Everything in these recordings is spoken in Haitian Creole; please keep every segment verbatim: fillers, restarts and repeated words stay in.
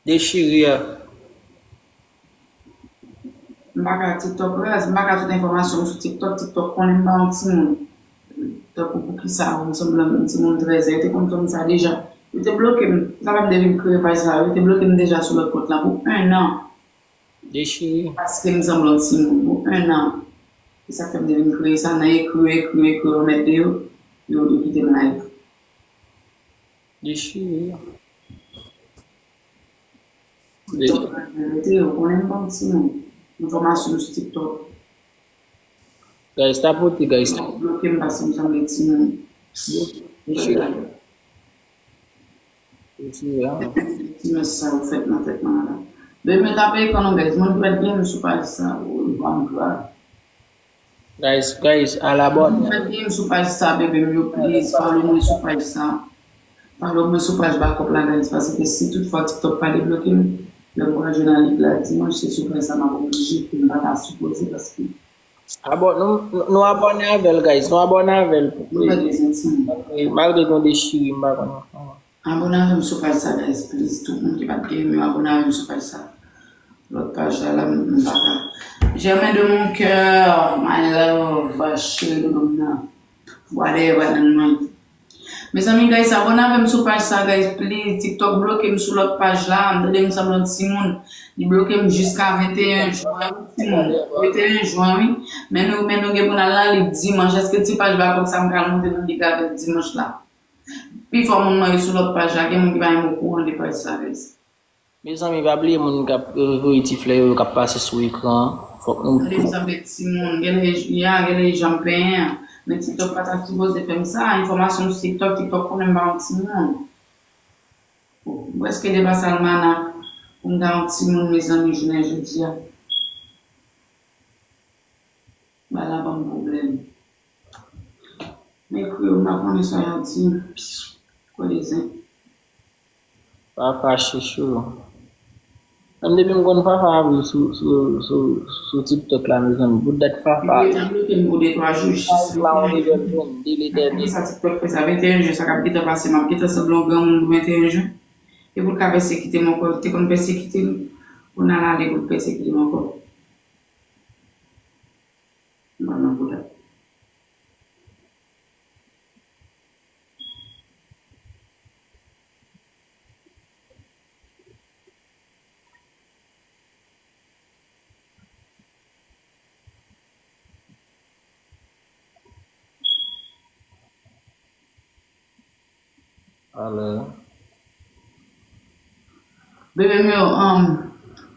Dechire a. M pa ka TikTok raz, m pa ka tout enfòmasyon m sou TikTok. TikTok konnen m pa yon timoun. Tankou poukisa m sanble yon timoun trèz an, yo te konn fè m sa deja. Yo te bloke m. Sa fè m te vin kreye paj sa. Yo te bloke m deja sou lòt kont la pou enn an. Dechire. Paske m sanble yon timoun pou enn an. Se sa k fè m te vin kreye sa, nan ekri yo, ekri yo, ekri yo, anmède yo, yo, yo kite m live. Dechire. TikTok pa gen rete, yo konnen m pa yon timoun. Enfòmasyon m sou TikTok. Guys, tapote, guys. Yo bloke m paske m sanble timoun. Dechire. Dechire, a. Ti mès sa yo fèt nan tèt mwen la. Demen tape ekran nou, guys. Moun ki pa t gen m sou paj sa, ou pa m gra. Guys, guys, al abòne. Mwen gen sou paj sa, bebe m yo, please, follow mwen sou paj sa. Follow mwen sou paj Bakòp la, guys, paske si tout fwa TikTok pa debloke m, lè m pral jwe nan lig la dimanch, se sou paj sa m ap oblije, ke m pa ta sipoze, paske Abò-, nou, nou abòne avè l, guys. Nou abòne avè l. Mwen pa gen santi m. Malgre gen dechire, m pa konn. Abòne avè m sou paj sa, guys, please. Tout moun ki pa t gen m yo, abòne avè m sou paj sa. Lòt paj la, la, m, m pa ka. Germain de mon cœur, my love, cheri doudou m nan. Whatever, nan mwen. Mezanmi, guys, abòne avè m sou paj sa, guys, please. TikTok bloke m sou lòt paj la. M tande m sanble yon timoun. Li bloke m jiska venteyen jen, timoun. Venteyen jen, wi. Men nou, men nou gen pou n al nan lig dimanch. Èske ti paj Bakòp sa m ka al monte nan lig avè l dimanch la? Pifò moun mwen yo sou lòt paj la, gen moun ki pa menm okouran de paj sa, guys. Mezanmi, pa bliye moun k ap, euh, voye ti flè yo, k ap pase sou ekran an. Fòk nou Tande m sanble timoun, genlè, ya, genlè jan m penyen an. Men TikTok pa ta sipoze fè m sa, enfòmasyon sou TikTok, TikTok konnen m pa yon timoun. Ou prèske depase almanak pou m ta yon timoun, mezanmi, jounen jodi a. Bagay la ban m pwoblèm. Men kreyòl, m pa konnen sa y ap di. Kwè de zen. Fafa chouchou. Menm depi m konn Fafa ap viv sou, sou, sou, sou TikTok la, mezanmi. Pou dat Fafa. Li deja bloke m pou de twa jou, jis Fafa yon level jwenn, de level. Sa TikTok fè sa, venteyen jen, sa k ap gentan pase, m ap gentan sanble yon granmoun pou venteyen jen. E pou l ka pèsekite m ankò, li te konn pèsekite m, pou n al ale pou l pèsekite m ankò. Mwen nan bouda. Alè. Bebe m yo, um,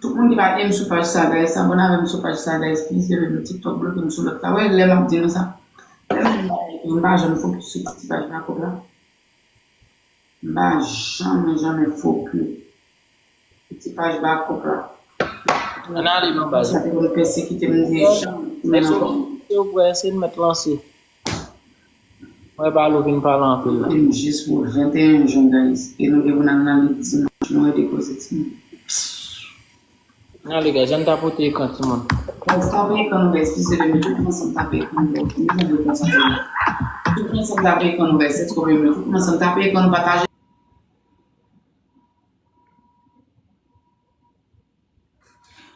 tout moun ki pa gen m sou paj sa, guys, abòne avè m sou paj sa, guys, please, bebe m yo, TikTok bloke m sou lòt la. Wè, lè m ap di nou sa, tèlman m pa, m pa janm fokis sou ti paj Bakòp la. M pa janm, janm fokis sou ti paj Bakòp la. Ann ale non, baz. Sa te konn pèsekite m deja, men ankò. Silvouplè, se n mèt lanse. Mwen pa lou vin pale anpil la. Vin jis pou venteyen jen, guys. E nou gen pou n al nan lig dimanch, nou rete koze timoun. Ann ale, guys, ann tapote ekran, timoun. Guys, tape ekran nou, guys, plis de de minit, tout ansanm tape ekran nou, guys. Nou bezwen konsantre. Tout ansanm tape ekran nou, guys, se twò byen, tout ansanm tape ekran nou, pataje.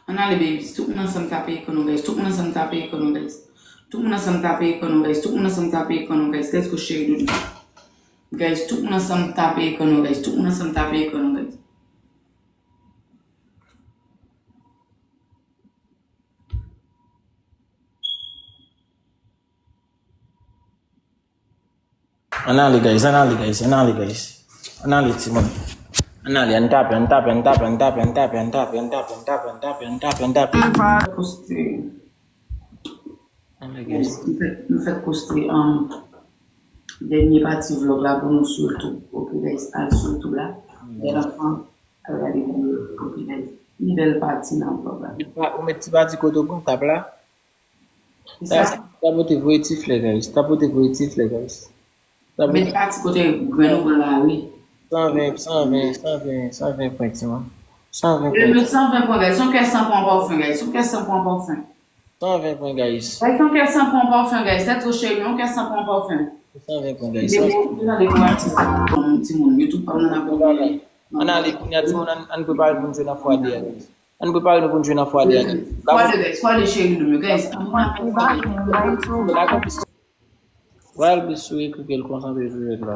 Ann ale, babies. Tout moun ansanm tape ekran nou, guys. Tout moun ansanm tape ekran nou, guys. Tout moun ansanm tape ekran nou, guys. Tout moun ansanm tape ekran nou, guys. Let's go, cheri doudou. Guys, tout moun ansanm tape ekran nou, guys. Tout moun ansanm tape ekran nou, guys. Ann ale, guys, ann ale, guys, ann ale, guys. Ann ale, timoun. Ann ale, ann tape, ann tape, ann tape. Poste. Ann ale, guys. M fèk, m fèk poste, um, dènye pati vlòg la pou nou sou YouTube. Ok, guys, al sou YouTube la. Bèl anfan, al gade videyo. Ok, guys. Pi bèl pati nan vlòg la. Ou met ti pati kote w pran tap la? Sa. Tapote voye ti flè, guys. Tapote voye ti flè, guys. Tapote. Met pati kote grenn ou pran la, wi. San ven, san ven, san ven, san ven pwen, timoun. San ven pwen. Mwen san ven pwen, guys. Son kè san pwen anpòfen, guys. Son kè san pwen anpòfen. San ven pwen, guys. Guys, son kè san pwen anpòfen, guys. Tèt yo cheri, yon kè san pwen anpòfen. San ven pwen, guys. Depi, depi, depi, timoun, YouTube pa m nan ap Ann ale, kounye a, timoun, ann, ann prepare pou n jwe nan fwa de a. Ann prepare nou pou n jwe nan fwa de a. Fwa de, guys, fwa de cheri nou yo, guys. Pral plis sou ekri ke l konsantre sou jwèt la.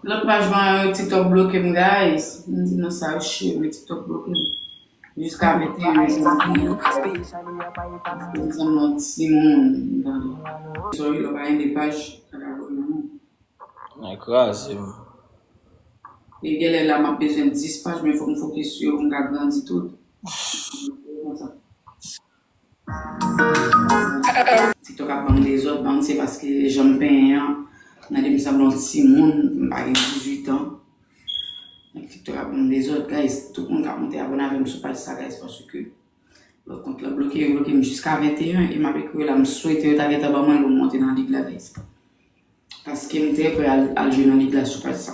Lòt paj mwen an, TikTok bloke m, guys. M di non, sa yo cheri, TikTok bloke m. Jiska venteyen jan. M sanble yon timoun. Sorry, lè w pa gen de paj, sa ka voye nan men w. Nan kraze m. E genlè la m ap bezwen dis paj, men fòk m fokis sou yo pou m ka grandi tout. TikTok ap ban m dezòd, ban m se paske jan m penyen an, gade m sanble yon timoun, m pa gen dizuit an. Donk TikTok ap ban m dezòd, guys. Tout moun k ap monte abòne avè m sou paj sa, guys, paske lòt kont la bloke, yo bloke m jiska venteyen, e m ap ekri yo la, m swete yo ta gentan ban mwen l pou m monte nan lig la, guys. Paske m trè prè al, al jwe nan lig la sou paj sa.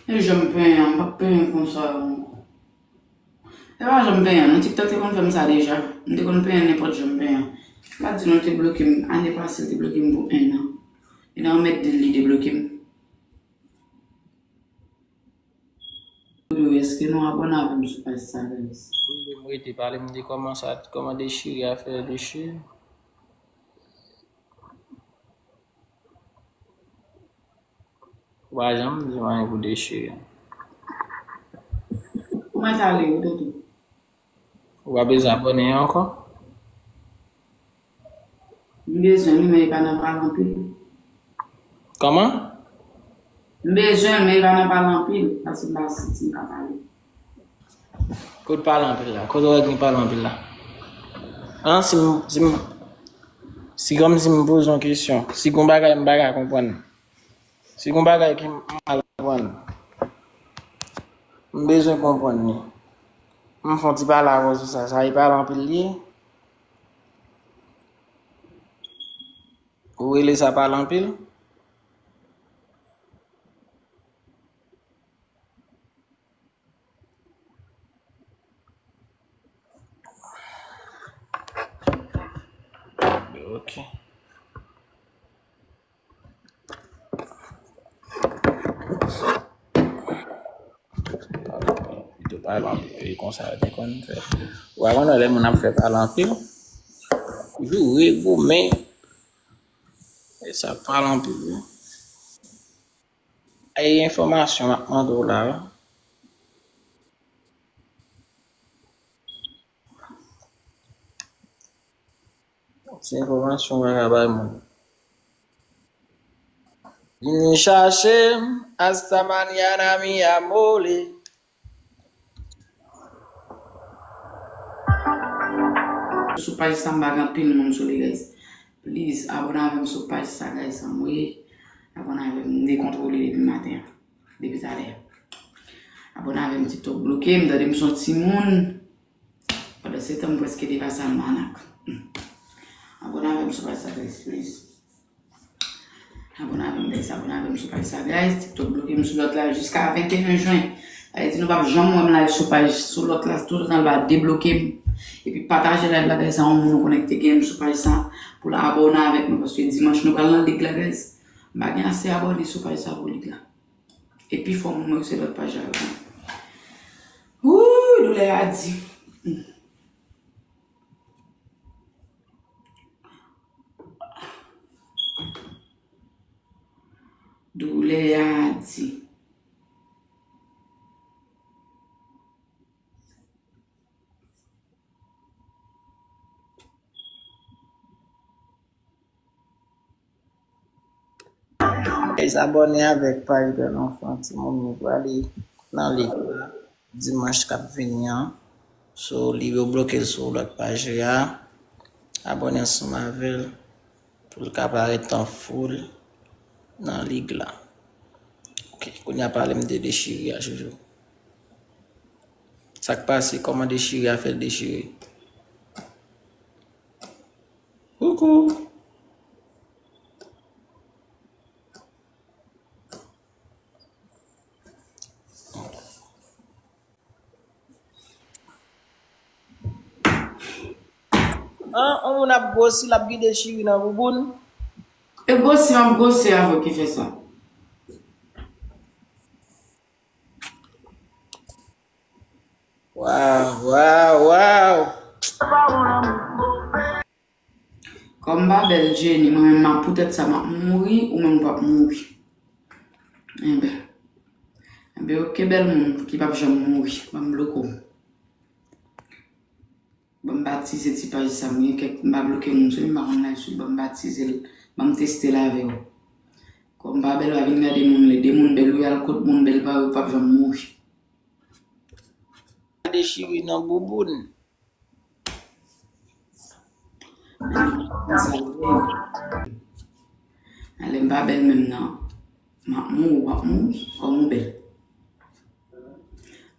E jan m penyen an, m p ap penyen konsa ankò. E pa jan m penyen an, non, TikTok te konn fè m sa deja. M te konn penyen nenpòt jan m penyen an. M pa di nou te bloke m, ane pase l te bloke m pou en an. E nan yon mèt de l li debloke m. Yo, èske nou abòne avè m sou paj sa, guys? M rete pale, m te kòmanse a, kòman dechire afè dechire. Ou pa janm di m anyen pou dechire. Kòman sa ale, ou te tou? Ou pa bezwen abòne ankò? M bezwen li, men li pa nan pale anpil. Kòman? M bezwen l, men li pa nan pale anpil, paske m pa santi m ka pale. Kote pale anpil la? Kote w wè gen pale anpil la? An, si m, si m, si kòm si m poze yon kesyon, si gon bagay m pa ka konprann, si gon bagay ki m mal konprann, m bezwen konprann li. M fè yon ti pale avè w sou sa. Sa e pale anpil li ye? Ou rele sa pale anpil? Ok. Pito pale anpil, e konsa yo te konn fè. Ou pa konnen lè moun ap fè pale anpil? Joure, goumen. E sa pale anpil, wi. E enfòmasyon m ap mande w la, wi. Se enfòmasyon w pa ka bay moun. Vini chache m, hasta mañana mi amore. Sou paj sa m pa gen anpil moun sou li, guys. Please, abòne avè m sou paj sa, guys. Anmwey, abòne avè m, m dekontwole depi maten an. Depi talè. Abòne avè m, TikTok bloke m, tande m se yon timoun. Pandan se tan, m prèske depase almanak. Abòne avè m sou paj sa, guys, please. Abòne avè m, guys, abòne avè m sou paj sa, guys. TikTok bloke m sou lòt la jiska venteyen jen. Sa vle di nou p ap janm wè m live sou paj, sou lòt la, toutotan l pa debloke m. Epi pataje live la, guys, a yon moun ou konnen ki te gen m sou paj sa, pou l abòne avèk nou, paske dimanch nou pral nan lig la, guys. M pa gen ase abòne sou paj sa pou lig la. E pi fò moun mwen yo se lòt paj la yo. Wouy, doulè a di. Doulè a di. Guys, abòne avèk paj Bèl Anfan Timoun, nou prale nan lig la dimanch k ap vini an. So, li yo bloke l sou lòt paj li a. Abòne ansanm avè l pou l ka parèt an full nan lig la. Ok, kounye a pale m de dechiri a, Jojo. Sa k pase? Kòman dechiri a fè l dechire? Koukou! An, yon moun ap gwosi, l ap gen dechiri nan bouboun. E gwosi m ap gwosi avè w ki fè sa. Waw, waw, waw. Kòm m pa bèl Jenny, mwen menm m ap poutèt sa m ap mouri, ou menm ou p ap mouri. Enben. Enben, ok, bèl moun ki p ap janm mouri, ban m bloke w. Ban m batize ti paj sa, m gen kèk, m pa bloke moun sou li, m pa konn live sou li, ban m batize l, ban m teste l avè w. Kòm m pa bèl, pa vin gade moun, lè de moun bèl, ou al kot moun bèl pa yo, ou p ap janm mouri. Dechire nan bouboun. Alè m pa bèl menm non. M ap mouri, w ap mouri, kòm ou bèl.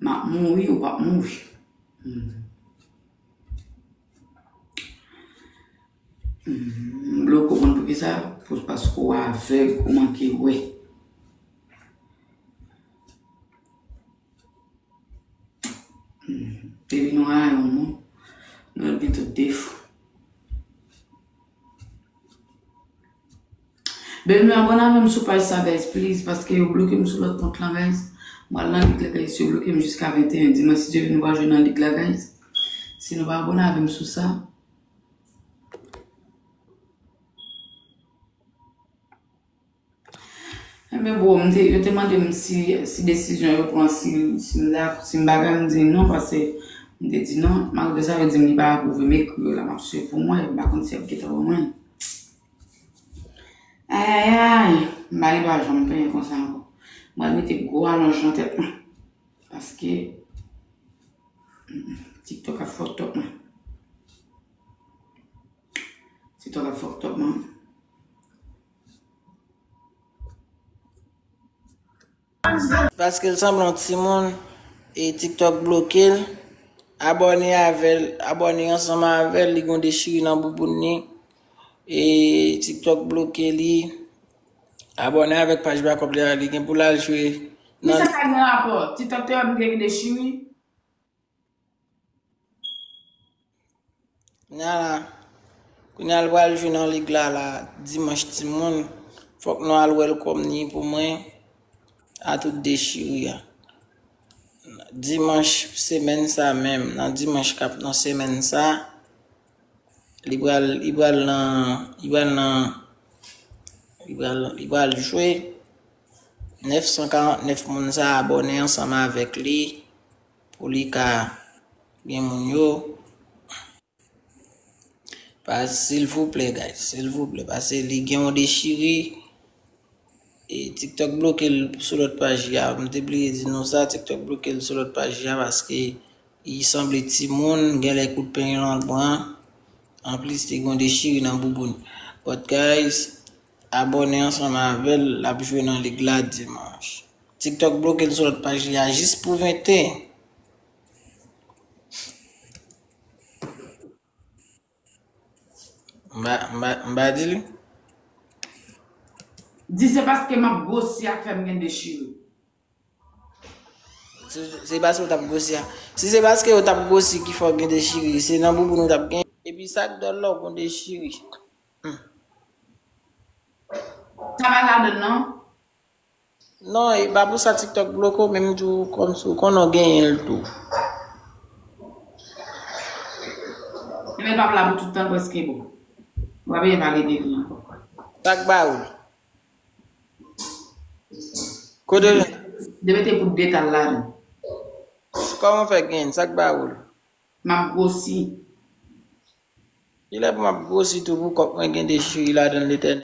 M ap mouri, w ap mouri. Hmm. Hmm, m bloke w konn poukisa? Pou, paske w avèg, ou manke wè. Hmm, depi nou rayi yon moun, nou wè l gen tout defo. Baby, abòne avè m sou paj sa, guys, please, paske yo bloke m sou lòt kont lan, guys. M pral nan lig la, guys, yo bloke m jiska venteyen dimanch. Si Dye vle, nou pral jwe nan lig la, guys. Si nou pa abòne avè m sou sa, Enben, bro, m te, yo te mande m si, si desizyon yo pran, si, si m dakò, si m pa ka, m di non, paske m te di non, malgre sa, yo di m li pa apwouve, m ekri yo la, m ap swiv pou mwen, m pa konn si y ap gentan ban mwen. Ayayay, m pa gen dwa janm penyen konsa ankò. M pral mete gwo alonj nan tèt mwen, paske, mm, TikTok ap fuck up mwen. TikTok ap fuck up mwen. Paske l sanble yon timoun, e TikTok bloke l. Abòne avè l, abòne ansanm avè l, li gon dechiri nan bouboun li. E TikTok bloke li. Abòne avèk paj Bakòp li a, li gen pou l al jwe nan. Kisa sa gen rapò? TikTok te wè m te gen dechiri? Kounye a la, kounye a l pral jwe nan lig la, la, dimanch timoun. Fòk nou al wè l kòm ni pou mwen, a tout dechiri a. Dimanch semèn sa menm, nan dimanch k ap nan semèn sa, li pral, li pral nan, li pral nan, li pral, li pral jwe. Nèf san karant nèf moun sa abòne ansanm avèk li pou li ka gen moun yo. Pa, silvouplè, guys, silvouplè, paske li gen yon dechiri. E TikTok bloke l sou lòt paj li a. M te bliye di nou sa, TikTok bloke l sou lòt paj li a paske li sanble timoun, genlè kout penyen lan l pran. Anplis, li gen yon dechiri nan bouboun. But guys, abòne ansanm avè l, l ap jwe nan lig la dimanch. TikTok bloke l sou lòt paj li a jis pou venteyen. M pa, m pa, m pa di li. Di se paske m ap gwosi a k fè m gen dechiri. Se, se paske w t ap gwosi a. Si se paske w t ap gwosi ki fè w gen dechiri, se nan bouboun ou t ap gen. Epi sa k dòl la w gon dechiri. Hmm. Sa pa ladan l non. Non, e pa pou sa TikTok bloke w, men m di w kòmsi w konnen w genyen l tou. Ebyen, l p ap la pou tout tan prèske, bon. W ap byen pale de li ankò. Sa k ba ou l? Kote w jwenn? Depi te pou detal ladan. Kòman w fè genyen l? Sa k ba ou l? M ap gwosi. Kilè pou m ap gwosi tou pou kòk mwen gen dechiri ladan l, Letènèl?